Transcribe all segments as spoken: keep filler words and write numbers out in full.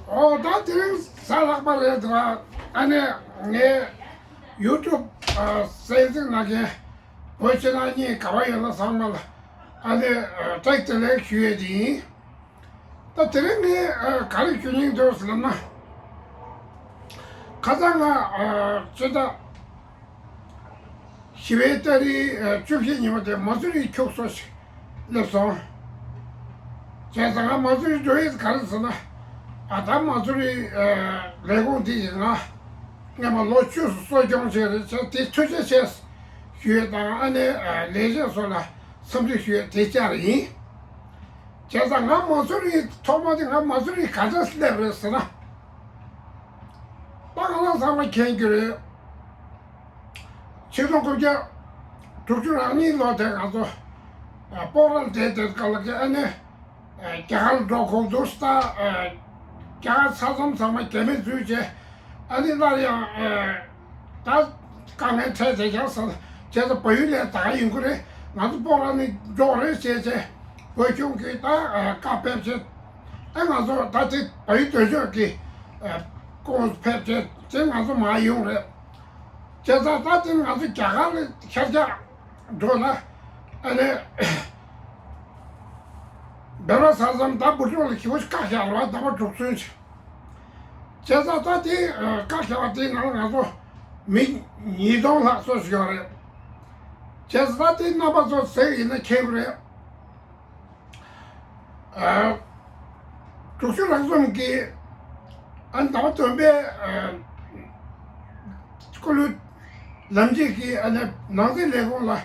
ཨོ་ད་དེ་རིང་གཟའ་ལྷག་པ་རེད་འདུག་ཨ་ནི་ངས་ཡུ་ཊུབ་གསན་གཟིགས་གནང་མཁན་བོད་ཕྱི་ནང་གཉིས་ག་བ་ཡོད་ན་ཚང་མ་ལ་ཨ་ནི་བཀྲ་ཤིས་བདེ་ལེགས་ཞུ་ཡས་དེ་ཡིན། ད་དེ་རིང་ངས་ག་རེ་ཞུ་སྙིང་འདོད་ཟེར་ན། ཁ་སང་ང་ཕྱི་ཟླ་བཞི་པའི་ཏ་རིག་བཅུ་བཞི་ཉིན་མོ་དེ་མ་སུ་རི་ཁྱུག་ཙམ་ཞིག་སླེབས་སོང་། བྱས་ཙང་ང་མ་སུ་རི་འགྲོ་ཡས་ག་རེ་ཟེར་ན། ཨ་ད་མ་སུ་རི་ལས་ཁུངས་འདི་ཡིས་ང་སྔོན་མ་ལོ་བཅུ་གསོ་སྐྱོང་བྱས་རེད་བྱས་དེ་ཐུགས་རྗེ་ཆེ་ཞུ་ཡས་དང་ཨ་ནེ་ལས་བྱེད་ཚོ་ལ་འཚམས་འདྲི་ཞུ་ཡས་དེ་བཅར་ཡིན། བྱས་ཙང་ང་མ་སུ་རི་ཐོག་མ་དེ་ང་མ་སུ་རི་ག་འདྲ་སླེབས་རེད་ཟེར་ན། ད་ང་རང་ཚང་མ་མཁྱེན་རྒྱུ་རེད། ཆིག་སྟོང་དགུ་བརྒྱ་དྲུག་ཅུ་རེ་གཉིས་ལོ་དེ་ང་ཚོ་སྤོག་ར་བསྡད་དེ་སྐབས་ལ་ཨ་ནི་རྒྱ་གར་འགྲོ་དགོས་འདུག་ད་རྒྱ་གར་ས་མཚམས་ཚང་མ་རྒྱ་མི་འཛུལ་བྱས་ཨ་ནི་སླར་ཡང་ད་དཀའ་ངལ་འཕྲད་བྱས་ཀྱང་ས་བྱས་ཙང་བལ་ཡུལ་ལ་ད་ག་ཡིན་དགོས་རེད། ང་ཚོ་སྤོག་ར་ནས་འགྲོ་རེད་བྱས་བྱས་བོད་གཞུང་གིས་ད་བཀའ་ཕེབས་བྱས་ཨ་ང་ཚོ་ད་དེ་བལ་ཡུལ་དོན་གཅོད་ཀྱི་ཁོངས་ཕེབས་བྱས་དེ་ང་ཚོ་མར་ཡོང་རེད། བྱས་ཙང་ད་དེ་ང་ཚོ་རྒྱ་གར་ལ་ཤར་རྒྱག་འགྲོ་ན་ཨ་ནི་བེ་ར་ས་མཚམས་ད་བུ་ཕྲུག་ལ་ཞི་བ་བཀག་བཞག་རེད་བ། ཟླ་བ་དྲུག་ཚུན་ཞིག་བྱས་ཙང་ད་དེ་བཀག་བཞག་པ་དེའི་ནང་ང་ཚོ་མི་ཉིས་སྟོང་ལྷག་ཙམ་ཞིག་ཡོད་རེད། བྱས་ཙང་ད་དེ་རྣམ་པ་ཚོ་ཟེར་ཡིན་ན་མཁྱེན་གི་རེད། དྲུག་ཅུ་རེ་གསུམ་གྱི་ཨ་ཟླ་བ་བདུན་པའི་སྐུ་ལུས་ལམ་འཇིགས་ཀྱི་ཨ་ནི་ནང་སྲིད་ལས་ཁུངས་ལ་ལས་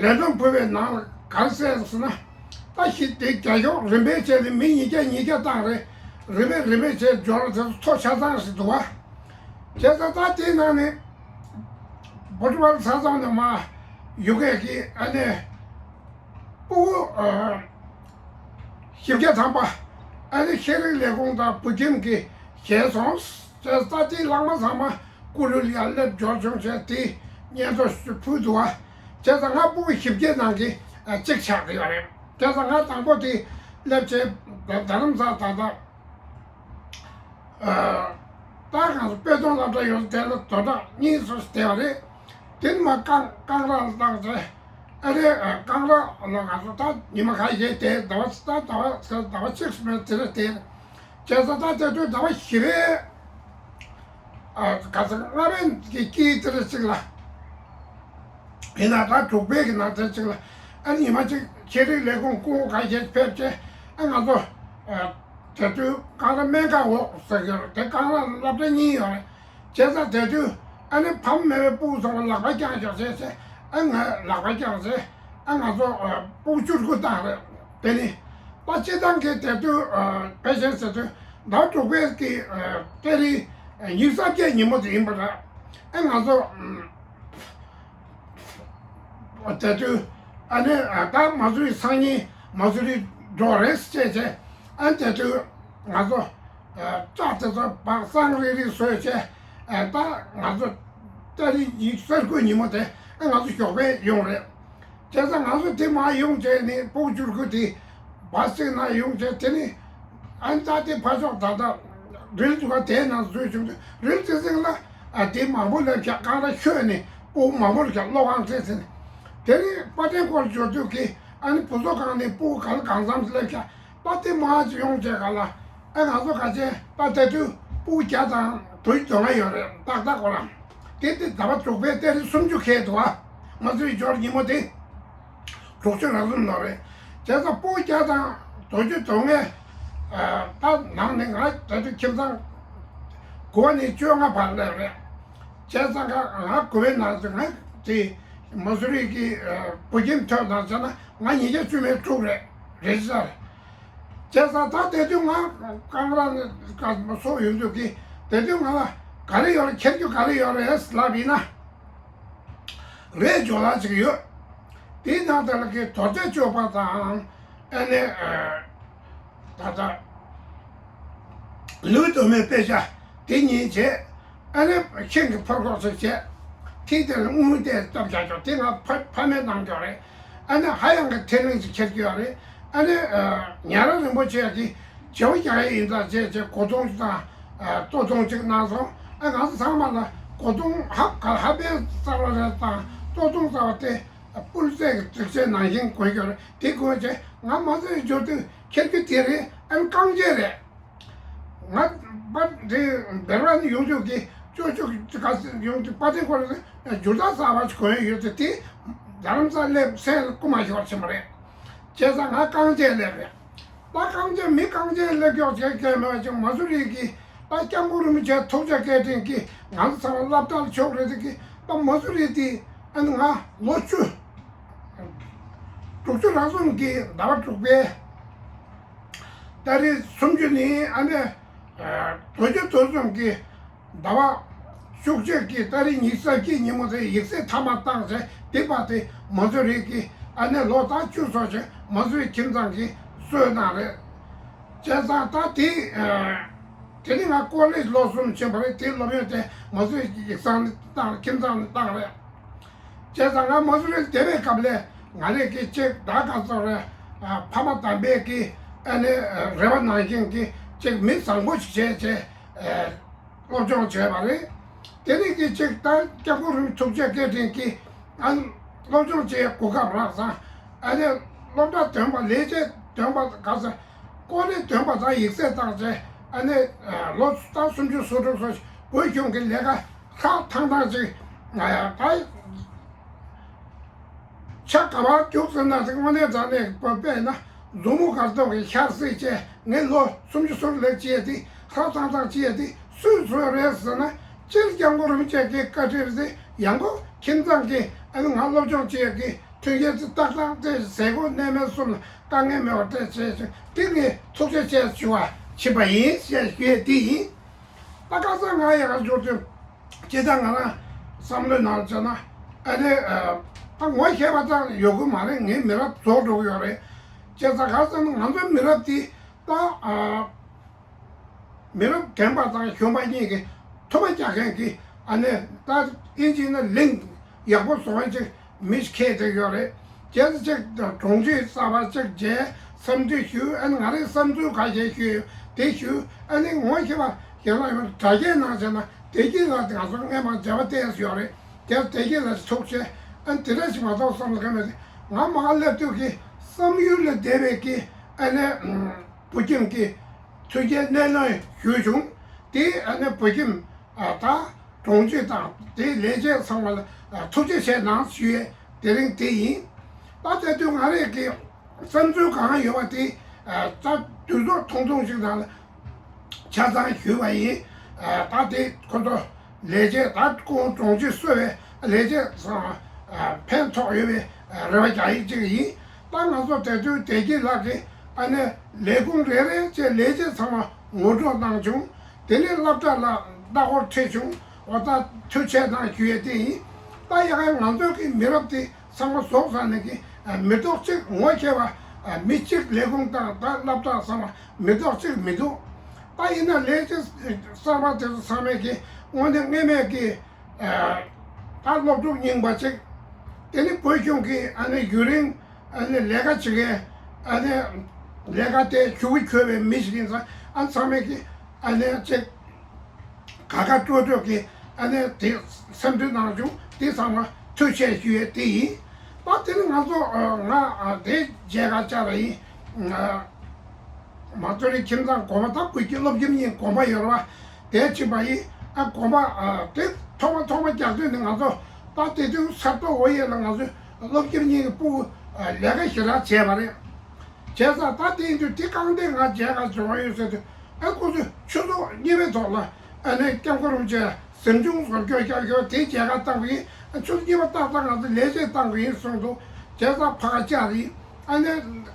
བསྡོམས་ཕུལ་བའི་ནང་ལ་ག་རེ་གསལ་སོང་ཟེར་ན། ད་ཞིག་དེ་རྒྱ་ཤོག་རིམ་པས་བྱས་ནས་མི་ཉིས་བརྒྱ་ཉིས་བརྒྱ་བཏང་རེད། རིམ་པས་རིམ་པས་བྱས་འབྱོར་དེ་ཚོ་ཆ་ཚང་ཞིག་འདུག་བ། བྱས་ཙང་ད་དེའི་ནང་ནས་བོ་ཊི་པ་ལ་ས་མཚམས་ནས་མར་ཡོང་མཁན་གྱི་ཨ་ནི། སྤུ་གུ་བཞི་བརྒྱ་ཐམ་པ་ཨ་ནི་ཤེས་རིག་ལས་ཁུངས་དང་བོད་ཁྱིམ་གྱིས་བཞེས་སོང་། ས་ས་དེའི་ལྷག་མ་ཚང་མ་སྐུ་ལུས་ལ་ཡར་སླེབས་འབྱོར་བྱུང་བྱས་དེ་སྙན་ཐོ་ཕུལ་འདུག་བ། བྱས་ཙང་ང་སྤུ་གུ་བཞི་བརྒྱའི་ནང་གི་གཅིག་ཆགས་ཀྱི་ཡོད་རེད། བྱས་ཙང་ང་དང་པོ་དེ་སླེབས་བྱས་རྡ་རྡ་རམ་ས་ད་ལྟ། ད་ང་ཚོ་དཔེ་སྟོན་སློབ་གྲྭ་ཡོད་དེ་ལ་དོ་བདག་གཉིས་སུ་བསྡད་པ་རེད། དེ་ནས་མར་རྐང་རྐང་རག་ལ་བཏང་རྗེས་ཨ་རེ་རྐང་རག་ལ་ང་ཚོ་ད་ཉི་མ་ཁ་ཤས་དེ་ཟླ་བ་ད་ཟླ་བ་ཟླ་བ་གཅིག་སུ་མེད་དེ་རེད་དེ། བྱས་ཙང་ད་དེ་དུས་ཟླ་བ་བཞི་པའི་ག་ཚོད་ལྔ་པའི་གི་དཀྱིལ་དེ་རེད་ཅིག་ལ། ཡིན་ན་ད་དྲུག་པའི་གི་ནང་དེ་གཅིག་ལ་ཨ་ནི་ཉི་མ་གཅིག་ཤེས་རིག་ལས་ཁུངས་སྐུ་ངོ་ཁ་ཤས་ཕེབས་བྱས་ཨ་ང་ཚོ་དེ་དུས་རྐང་རག་སྨན་ཁང་འོག་ཟེར་གྱི་ཡོད་རེད། དེ་རྐང་རག་སློབ་གྲྭ་གཉིས་ཡོད་རེད། བྱས་ཙང་དེ་དུས་ཨ་ནི་ཕ་མ་མེད་པའི་སྤུ་གུ་ཚང་མ་ལག་པ་བརྐྱངས་བཞག་བྱས་བྱས་ཨ་ང་ལག་པ་བརྐྱངས་བྱས་ཨ་ང་ཚོ་སྤུ་གུ་བཅུ་དགུ་བཏང་རེད། དེ་ནི་ད་སྤྱི་བཏང་གི་དེ་དུས་ཕལ་ཆེར་ཟེར་དུས་ཟླ་དྲུག་པའི་གི་ཏ་རིག་ཉི་ཤུ་རྩ་བརྒྱད་ཉིན་མོ་དེ་ཡིན་པ་རེད། ཨ་ང་ཚོ་དེ་དུས་ཨ་ནི་ད་མ་སུ་རི་སང་ཉིན་མ་སུ་རི་འགྲོ་རེད་ཟེར་བྱས་ཨ་དེ་དུས་ང་ཚོ་ལྕགས་དེ་ཚོ་སྦག་སང་རིག་རིག་བཟོས་བྱས་ད་ང་ཚོ་ཏ་རིག་ཉི་ཤུ་རྩ་དགུ་ཉིན་མོ་དེ་ཨ་ང་ཚོ་ཞོགས་པའི་ཡོང་རེད། བྱས་ཙང་ང་ཚོ་དེ་མར་ཡོང་བྱས་ནས་སྤུ་གུ་བཅུ་དགུ་དེ་བ་སི་ནང་ཡོང་བྱས་དེ་ནི་ཨ་ནི་ད་དེ་ཕར་ཕྱོགས་ད་ལྟ་རི་ལ་དུ་ག་དེའི་ནང་འཛུལ་བྱུང་དུས་རི་ལ་དེ་སྟེང་ལ་ཨ་དེ་མང་པོ་སླེབས་ཤག་རྐང་རག་ཤོད་ནས་སྤུ་གུ་མང་པོ་སླེབས་ཤག་གློག་ཁང་བཙལ་ཟིན་དེ་ནི་པ་ཏྲེ་སྐོར་འབྱོར་དུས་ཀྱི་ཨ་ནི་བུ་མཚོ་སྒང་ནས་སྤུ་གུ་ག་ལ་གང་འཚམ་སླེབས་ཤག་ད་དེ་མར་ཅིག་ཡོང་བྱས་ག་ལ་ཨ་ང་ཚོ་ག་ཅེ་ད་དེ་དུས་སྤུ་གུ་བརྒྱ་དང་དོན་བདུན་ལྔ་ཡོད་རེད། ཏག་ཏག་གོ་ར་དེ་དེ་ཟླ་བ་དྲུག་པའི་ཏ་རིག་སུམ་ཅུ་ཁེལ་འདུག་ཨ། མ་སུ་རི་འབྱོར་ཉིན་མོ་དེ། དྲུག་ཅུ་རེ་གསུམ་ལོ་རེད། བྱས་ཙང་སྤུ་གུ་བརྒྱ་དང་དོན་བདུན་ལྔའི་ད་ནང་ནས་ང་དེ་དུས་ཁྱིམ་ཚང་དགུ་པ་ནས་བཅོ་ལྔ་བར་སླེབས་རེད། བྱས་ཙང་ང་ང་དགུ་པའི་ནང་དུ་ང་དེ་མ་སུ་རི་གི་བུ་ཁྱིམ་ཐོབ་དང་བྱས་ན་ང་ཉིས་བརྒྱ་བཅུ་མེད་དྲུག་རེད། རེད་ཤག་བྱས་ཙང་ད་དེ་དུས་ང་རྐང་རག་ནས་སོ་ཡོང་དུས་ཀྱི་དེ་དུས་ང་ལ་ག་རེ་ཡོད་རེད། ཁྱེར་རྒྱུ་ག་རེ་ཡོད་རེད་ལབ་ཡིན་ན། རས་ཇོ་ལ་ཅིག་ཡོད། དེའི་ནང་དེ་ལ་གི་རྡོ་རྗེ་གཅོད་པ་དང་ཨ་ནི་ད་ལྟ་ལུགས་ལྡོག་མའི་དཔེ་ཆ་དེ་གཉིས་བྱས། ཨ་ནི་ཤིང་གི་ཕོར་ཁོག་ཅིག་བྱས། ཐིག་དེ་ལ་དངུལ་དེ་བཏབ་བཞག་ཀྱོག་དེ་ང་ཕ་ཕ་མས་གནང་ཀྱོག་རེད། ཨ་ནི་ཧ་ཡང་གི་ཐེ་རིང་ཅིག་ཁྱེར་གྱི་ཡོད་རེད། ཨ་ནི་ཉ་ར་རིན་པོ་ཆེ་གི་ བྱེ་བ་རྒྱག་ཡས་ཡིན་ཙང་བྱས་བྱས་གོ་ཐུང་དང་ལྟོ་ཐུང་ཅིག་གནང་སོང་། ཨ་ང་ཚོ་ཚང་མ་ལ་གོ་ཐུང་ཧ་ག་ཧ་པའི་རྩ་བ་རེད་དང་ལྟོ་ཐུང་རྩ་བ་དེ་སྤུས་ཚད་ཀྱི་སྒྲིག་ཆས་ནང་བཞིན་གོན་རྒྱུ་རེད། དེ་གོན་བྱས་ང་མ་ཚོའི་འབྱོར་དུས་ཁྱེར་རྒྱུ་དེ་རེད། ཨ་ནི་རྐང་རྗེས་རེད། ང་པ་འདི་སྦེར་བ་ནི་ཡོང་རྒྱུ་གི་ཅོ་ཅོ་ག་ཡོང་རྒྱུ་པ་དེ་ཁོ་རེ་འགྱུར་ཐག་གསར་བ་ཞིག་གོན་ཡོད་དེ་དེ་རྡ་རམ་ས་ལ་སླེབས་སེ་རྐུ་མ་ཤོར་ཕྱིན་པ་རེད། བྱས་ཙང་ང་རྐང་རྗེས་སླེབས་རེད། ད་རྐང་རྗེས་མི་རྐང་རྗེས་སླེབས་ཀྱོག་བྱས་སྐད་མེད་པ་ཅིག་མ་སུ་རི་གི་ད་སྐྱབས་མགོན་རིན་པོ་ཆེ་ཐུགས་རྗེ་བཀའ་དྲིན་གྱིས་ང་ཚོ་ཚང་མ་སློབ་གྲྭར་ཕྱོགས་རེད་དེ་གི་ད་མ་སུ་རི་དེ་ཨ་ནི་ང་ལོ་བཅུ་དྲུག་ཅུ་རེ་གསུམ་གྱི་ཟླ་བ་དྲུག་པའི་ཏ་རིག་སུམ་ཅུ་ནས་ཨ་ནི་དོན་གཅོད་དོ་གསུམ་གྱི་ཟླ་བ་བཅུ་གཅིག་གི་ཏ་རིག་ཉི་ཤུ་རྩ་གཅིག་ཉིན་མོ་དེ་ཡིག་ཚད་མཐའ་མ་བཏང་རྗེས་དེ་བར་དེ་མ་སུ་རི་གི་ཨ་ནི་ལོ་ཟླ་བཅུ་སོགས་ཀྱི་མ་སུ་རི་ཁྱིམ་ཚང་གི་གསོས་གནང་རེད། བྱས་ཙང་ད་དེ་དེ་ནི་ང་ཀོ་ལེ་ཇི་ལོ་གསུམ་ཕྱིན་པ་རེད། དེ་སློབ་ཡོན་དེ་མ་སུ་རི་ཡིག་ཚང་ནས་བཏང་ཁྱིམ་ཚང་ནས་བཏང་རེད། བྱས་ཙང་ང་མ་སུ་རི་བསྡད་པའི་སྐབས་ལ་ང་རེ་གི་ཅིག་ད་ག་ཚོད་རེད། ཕ་མ་དམ་པའི་གི་ཨ་ནི་རེ་བ་ནང་བཞིན་གི་ཅིག་མི་བཟང་པོ་ཞིག་བྱས་བྱས་སློབ་སྦྱོང་བྱས་པ་རེད། དེ་ནས་གི་ཅིག་ད་སྐྱབས་མགོན་རིན་ཐུགས་རྗེ་བཀའ་དྲིན་གྱིས་ཨ་ནི་སློབ་སྦྱོང་བྱེད་གོ་སྐབས་རག་ཙང་ཨ་ནི་སློབ་གྲྭ་ཐོན་པ་ལས་བྱེད་ཐོན་པ་ག་ཚོད་ཀོ་ལེ་ཐོན་པ་དང་ཡིག་ཚད་བཏང་རྗེས་ཨ་ནི་ལོ་ཟླ་སུམ་ཅུ་སོ་དྲུག་སོགས་བོད་གཞུང་གི་ལས་ཀ་ཧྲག་ཐང་ཐང་ཅིག་ད་ཆ་ག་བར་རྒྱུགས་ཟེར་ན་དེ་དངོས་གནས་དྲང་གནས་དཔེར་ན་མཛོ་མོ་སྒར་ཐོག་གི་ཤར་སྲིད་ཅེས་ངས་ལོ་སུམ་ཅུ་སོ་དྲུག་ལས་བྱས་ཏེ་ཧྲག་ཐང་ཐང་བྱས་ཏེ་སུས་བཟོས་རེད་ཟེར་ན་སྤྱིར་སྐྱབས་མགོན་རིན་པོ་ཆེ་གི་བཀའ་དྲིན་རེད། ཡང་སྒོས་ཁྱིམ་ཚང་གི་ཨ་ནི་ང་སློབ་སྦྱོང་བྱེད་ཡག་གི་མཐུན་རྐྱེན་དེ་ཏག་ཏག་དེ་ཟས་གོས་གནས་མལ་གསུམ་ལ་དཀའ་ངལ་མེད་པ་དེ་བྱས་ཤིང་དེ་ངས་ཐུགས་རྗེ་ཆེ་ཞུ་བ་ཕྱིན་པ་ཡིན་ཞེས་ཞུ་ཡས་དེ་ཡིན། ད་ཁ་སང་ང་ཡག་ག་འབྱོར་དུས་སྤྱིར་བཏང་ང་རང་བསམ་བློའི་ནང་བྱས་ན་ཨ་ནི་ད་ངོ་ཤེས་པ་ཙམ་ཡོད་གི་མ་རེད། ངའི་མི་རབས་རྫོགས་འགྲོ་གི་ཡོད་རེད། བྱས་ཙང་ག་ཟེར་ན་ང་ཚོའི་མི་རབས་དེ་ད་མི་རབས་རྒན་པ་དང་གཞོན་པ་གཉིས་ཀྱི་ཐུག་པ་རྒྱག་མཁན་གྱི་ཨ་ནི་ད་ཨིན་ཇི་ན་ལིང་ཡག་པོ་བཟོ་མཁན་ཅིག་མི་ཞིག་ཁེལ་བསྡད་ཡོད་རེད། རྗེས་སུ་ཅིག་གྲོང་ཆུང་གསར་པ་ཅིག་མཇལ་འཚམས་འདྲི་ཞུས། ཨ་ནི་ང་རའི་བསམ་ཚུལ་ཁ་ཤས་ཞུས་ཡོད་དེ་ཞུས། ཨ་ནི་ངོ་ཤེས་པ་གཞན་ལ་ཡོད་དྲ་རྒྱའི་ནང་བྱས་ན་བདེ་སྐྱིད་ལགས་དེ་ང་ཚོ་སྔས་མ་མཇལ་བ་བལྟས་ཡོད་རེད། རྗེས་སུ་བདེ་སྐྱིད་ལགས་ཐུག་བྱས་ཨ་ནི་དེ་འདྲ་ཞིག་མ་གཏོགས་བསམ་བློ་ག་མེད། ང་མར་སླེབས་དུས་ཀྱི་བསམ་ཡུལ་ལས་འདས་པའི་གི་ཨ་ནི་བོད་ཁྱིམ་གྱི་མཐུན་རྐྱེན་སྣེ་ལེན་ཞུས་བྱུང་། དེ་ཨ་ནི་བོད་ཁྱིམ་ཨ་ད་གྲོང་ཆུང་དང་དེའི་ལས་བྱེད་ཚང་མ་ལ་ཨ་ཐུགས་རྗེ་ཆེ་གནང་ཞུ་ཡས་དེ་རིང་དེ་ཡིན། ད་དེ་དུས་ང་རང་གི་བསམ་ཚུལ་གང་ཡོད་པ་དེ་ཨ་ད་དུས་ཚོད་ཐུང་ཐུང་ཞིག་ནང་ལ་ཆ་ཚང་ཞུས་པ་ཡིན། ཨ་ད་དེ་ཁོ་ཚོ་ལས་བྱེད་ད་ཁོང་གྲོང་ཆུང་གསོ་བའི་ལས་བྱེད་ཚང་ཨ་ཕན་ཐོགས་ཡོད་པའི་རེ་བ་རྒྱག་ཡིག་ཅིག་ཡིན། ད་ང་ཚོ་དེ་དུས་བདེ་སྐྱིད་ལགས་ཀྱིས་ཨ་ནི་ལས་ཁུངས་རེ་རེ་བཅས་ལས་བྱེད་ཚང་མ་ངོ་སྤྲོད་གནང་བྱུང་། དེ་ནས་སློབ་གྲྭ་ལ་ལྟ་སྐོར་ཁྲིད་བྱུང་། འོ་ད་ཐུགས་རྗེ་ཆེ་གནང་ཞུ་ཡས་དེ་ཡིན། ད་ཡ་ག་ང་ཚོ་གི་མི་རབས་དེ་ཚང་མ་རྫོགས་ཚར་ནས་ཀྱི་མི་ཐོག་གཅིག་ངོ་ཤེས་པ་མི་གཅིག་ལས་ཁུངས་དང་ད་སློབ་གྲྭ་ཚང་མ་མི་ཐོག་གཅིག་མི་འདུག་ད་ཡིན་ན་ལས་བྱེད་གསར་པ་དེ་ཚོ་ཚང་མས་ཀྱི་དངོས་གནས་སྔས་མས་ཀྱི་ད་སློབ་ཕྲུག་རྙིང་པ་ཅིག་དེ་ནི་བོད་གཞུང་གི་ཨ་ནི་ཡུན་རིང་ཨ་ནི་ལས་ཀ་བྱེད་མཁན་ཨ་ནི་ལས་ཀ་དེ་ཞུ་གི་འཁྱོལ་བའི་མི་ཞིག་ཡིན་ཙང་ཨ་ཚང་མས་ཀྱི་ཨ་ནི་ཅིག་དགའ་དགའ་སྤྲོ་སྤྲོ་གི་ཨ་ནི་དེ་སེམས་ཁྲལ་གནང་བྱུང་། དེ་ཚང་མ་ཐུགས་རྗེ་ཆེ་ཞུ་ཡས་དེ་ཡིན། ད་དེ་ནི་ང་ཚོ་ང་དེ་མཇལ་ཁ་བཅར་བ་ཡིན། མ་ཏོ་རི་ཁྱིམ་ཚང་དགོན་པ་དང་བོད་ཀྱི་སློབ་ཁྱིམ་གཉིས་དགོན་པ་ཡོད་རེད་བ། དེ་ཕྱིན་པ་ཡིན། ཨ་དགོན་པ་ཨ་དེ་ཐོག་མ་ཐོག་མ་རྒྱག་དུས་ནི་ང་ཚོ་ད་དེ་དུས་ས་རྡོ་འོ་ཡས་ལ་ང་ཚོ་སློབ་ཁྱིམ་གཉིས་ཀྱི་སྤུ་གུ་ཨ་ལས་ཀ་ཞེ་དྲག་བྱས་པ་རེད། བྱས་ཙང་ད་དེ་ཡིན་དུས་དེ་རྐང་སྟེང་ང་མཇལ་ཁ་བྱུང་བ་ཡོད་ཟེར་དུས་ཨ་ཁོ་ཚོས་ཆུ་ཚོད་གཉིས་པའི་ཐོག་ལ་ཨ་ནི་སྐྱབས་མགོན་རིན་པོ་ཆེ་གཟིམ་ཆུང་བཟོ་སྐྱོར་བསྐྱར་སྐྱོར་དེ་མཇལ་ཁ་བཏང་བ་ཡིན། ཨ་ཆུ་ཚོད་གཉིས་པ་ཏག་ཏག་ང་ཚོ་ལས་བྱེད་བཏང་བ་ཡིན་གསུངས་འདུག་བྱས་ཙང་ཕ་ག་བཅར་ཡིན། ཨ་ནི་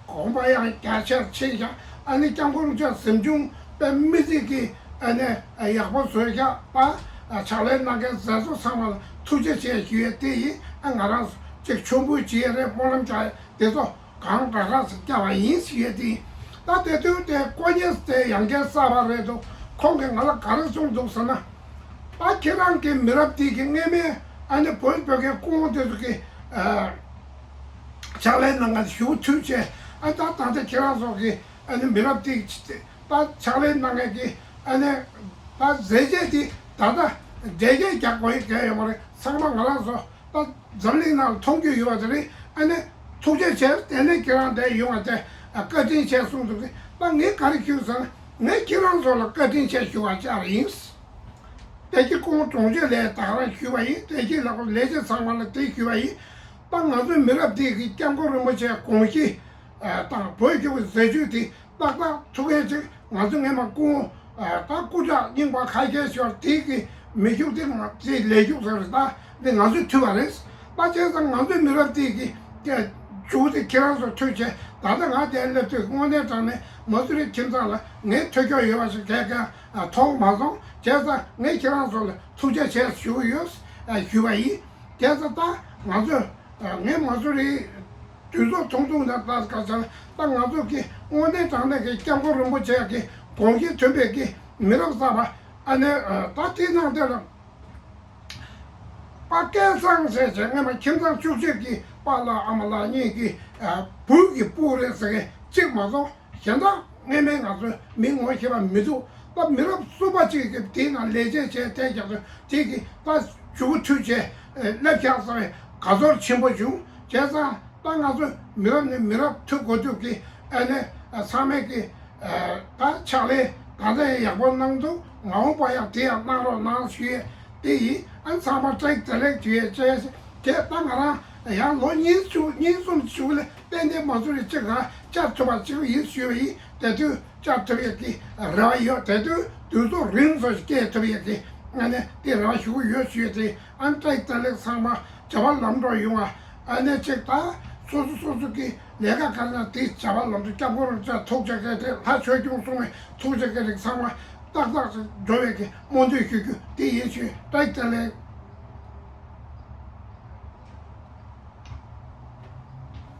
དགོན་པ་ཡང་རྒྱ་ཆེར་ཕྱིན་ཤག་ཨ་ནི་སྐྱབས་མགོན་རིན་པོ་ཆེ་གཟིམ་ཆུང་དཔེ་མི་སྲིད་ཀྱི་ཨ་ནི་ཡག་པོ་བཟོས་ཤག་ད་ཕྱག་ལས་གནང་མཁན་མཛད་གཙོ་ཚང་མ་ལ་ཐུགས་རྗེ་ཆེ་ཞུ་ཡས་དེ་ཡིན། ཨ་ང་རང་ཅིག་མཆོད་འབུལ་བྱེད་ཡས་རེད། སྨོན་ལམ་རྒྱག་ཡས་དེ་ཚོ་གང་དྲག་དྲག་ཟེར་བསྐྱལ་བ་ཡིན་ཞུ་ཡས་དེ་ཡིན། ད་དེ་དུས་དེ་ཀོ་ཉེས་དེ་ཡང་བསྐྱར་གསར་པ་རེད་འདུག་ཁོང་གིས་ང་ལ་ག་རེ་གསུངས་འདུག་ཟེར་ན། ད་ཁྱེད་རང་གི་མི་རབས་དེ་གི་སྔས་མའི་ཨ་ནི་བོད་བོད་ཀྱི་སྐུ་ངོ་དེ་ཚོ་གི་ཕྱག་ལས་གནང་མཁན་ཞུ་ཐུབ་བྱས། ཨ་ད་ད་ལྟ་ཁྱེད་རང་ཚོ་གི་ཨ་ནི་མི་རབས་དེ་ ད་ཕྱག་ལས་གནང་མཁན་གྱི་ཨ་ནི་ད་མཛད་རྗེས་དེ་ད་ལྟ་འགྲེལ་བཤད་རྒྱག་དགོས་ཡི་གལ་ཡོད་མ་རེད། ཚང་མ་ང་རང་ཚོ་ད་འཛམ་གླིང་ནང་ལ་མཐོང་རྒྱུ་ཡོད་པ་དེ་རེད། ཨ་ནི་ཐུགས་རྗེ་ཆེ། དེ་ནས་ཁྱེད་རང་འདིར་ཡོང་བ་དེ་བཀའ་དྲིན་ཆེ་གསུངས་འདུག་ད་ངས་ག་རེ་ཞུས་ཟེར་ན། ངས་ཁྱེད་རང་ཚོ་ལ་བཀའ་དྲིན་ཆེ་ཞུ་བ་བཅར་ཡིན། དེ་གི་ཁོང་གྲོང་ཁྱེར་ལ་ད་ག་རང་ཞུས་པ་ཡིན། དེ་གི་ལ་ཁོ་ལས་བྱེད་ཚང་མ་ལ་དེ་ཞུས་པ་ཡིན། ད་ང་ཚོའི་མི་རབས་འདི་གི་སྐྱབས་མགོན་རིན་པོ་ཆེ་དགོངས་གཞི་དང་བོད་ཀྱི་མཛད་སྤྱོད་དེ་ཏག་ཏག་ཐུགས་འགན་ཅིག་ང་ཚོ་སྔས་མ་སྐུ་ད་སྐུ་དྲག་རྙིང་པ་ཁ་ཤས་ཤོར་དེ་གི་མི་ཤུགས་དེ་ང་ཚོའི་ལས་ཤུགས་ཟེར་ད་འདི་ང་ཚོས་ཐུབ་པ་རེད། ད་བྱས་ཙང་ང་ཚོའི་མི་རབས་འདི་གི་མཇུག་དེ་ཁྱེད་རང་ཚོ་ཐུགས་རྗེ་ཆེ། ད་ལྟ་ང་དེ་སླེབས་དུས་དངོས་གནས་དྲང་གནས་མ་སུ་རི་ཁྱིམ་ཚང་ལ་ངའི་ཐུགས་ཁུར་ཡོད་པ་ཞིག་གས་གས་མཐོང་མ་སོང་། བྱས་ཙང་ངས་ཁྱེད་རང་ཚོ་ལ་ཐུགས་རྗེ་ཆེ་ཞུ་གི་ཡོད་ཞུས་པ་ཡིན། བྱས་ཙང་ད་ང་ཚོས་ངས་མ་སུ་རི་དུས་ཚོད་ཐུང་ཐུང་ནས་ལྟ་དཀའ་ཆེ་ལ། ད་ང་ཚོ་གི་དངོས་གནས་དྲང་གནས་ཀྱི་སྐྱབས་མགོན་རིན་པོ་ཆེ་གི་དགོངས་གཞི་མཐུན་པའི་གི་མི་རབས་གསར་པ་ཨ་ནི་ད་དེ་ནང་དེ་ལ་པ་སྐལ་བཟང་ཟེར་བྱས་སྔས་མ་ཁྱིམ་ཚང་བཅུ་གཅིག་གི་པཱ་ལགས་ཨ་མ་ལགས་གཉིས་ཀྱི་བུ་གི་སྤུ་རེད་ཟེར་མཁན་གཅིག་མ་གཏོགས་གཞན་དག་སྔས་མའི་ང་ཚོའི་མི་ངོ་ཤེས་པ་མི་འདུག་ད་མི་རབས་གསུམ་པ་གཅིག་གིས་དེའི་ནང་ལས་བྱེད་བྱས་དེ་རྒྱབ་ཏུ་དེ་གི་ད་མཇུག་མཐུད་བྱས་སླེབས་ཤག་ཟེར་བའི་དགའ་ཚོར་ཆེན་པོ་བྱུང་། བྱས་ཙང་ད་ང་ཚོ་མི་རབས་ནས་མི་རབས་ཐུག་དགོས་དུས་ཀྱི་ཨ་ནི་ཚང་མས་ཀྱི་ད་ཕྱག་ལས་ད་ལྟ་ཡང་ཡག་པོ་གནང་འདུག་ང་འོངས་པ་ཡང་དེ་ཡང་གནང་རོགས་གནང་ཞུ་ཡས་དེ་ཡིན། ཨ་ཚང་མ་བཀྲ་ཤིས་བདེ་ལེགས་ཞུ་ཡས་བྱས་བྱས་ད་ང་རང་ཡང་ལོ་ཉེར་དྲུག་ཉེར་གསུམ་བཅུ་ལ་ཏན་ཏན་མ་སུ་རི་གཅིག་ག་བཅར་ཐུབ་པ་གཅིག་ཡིན་ཞུ་བ་ཡིན། དེ་དུས་བཅར་ཐུབ་ཡས་ཀྱི་རེ་བ་ཡོད། དེ་དུས་དུས་ཚོད་རིང་སོ་ཞིག་སྐྱེལ་ཐུབ་ཡས་ཀྱི་ཨ་ནི་དེ་རེ་བ་ཞུ་གི་ཡོད་ཞུ་ཡས་དེ། ཨ་ནི་བཀྲ་ཤིས་བདེ་ལེགས། ཚང་མ་བྱ་བ་ལམ་འགྲོ་ཡོང་བ། ཨ་ནི་གཅིག་ད་སོ་སོ་སོ་སོ་གི་ལས་ཀ་ག་རེ་ན་དེ་བྱ་བ་ལམ་འགྲོ། སྐྱབས་མགོན་རིན་པོ་ཆེ་ཐུགས་རྗེ་ཆེ། དེ་ལྷ་ཆོས་སྐྱོང་སྲུང་མའི་ཐུགས་རྗེ་ཆེ། རིགས་ཚང་མ་ཏག་ཏག་ཅིག་འགྲོ་བའི་གི་སྨོན་འདུན་ཞུ་རྒྱུ་དེ་ཡིན་ཞུ། བཀྲ་ཤིས་བདེ་ལེགས།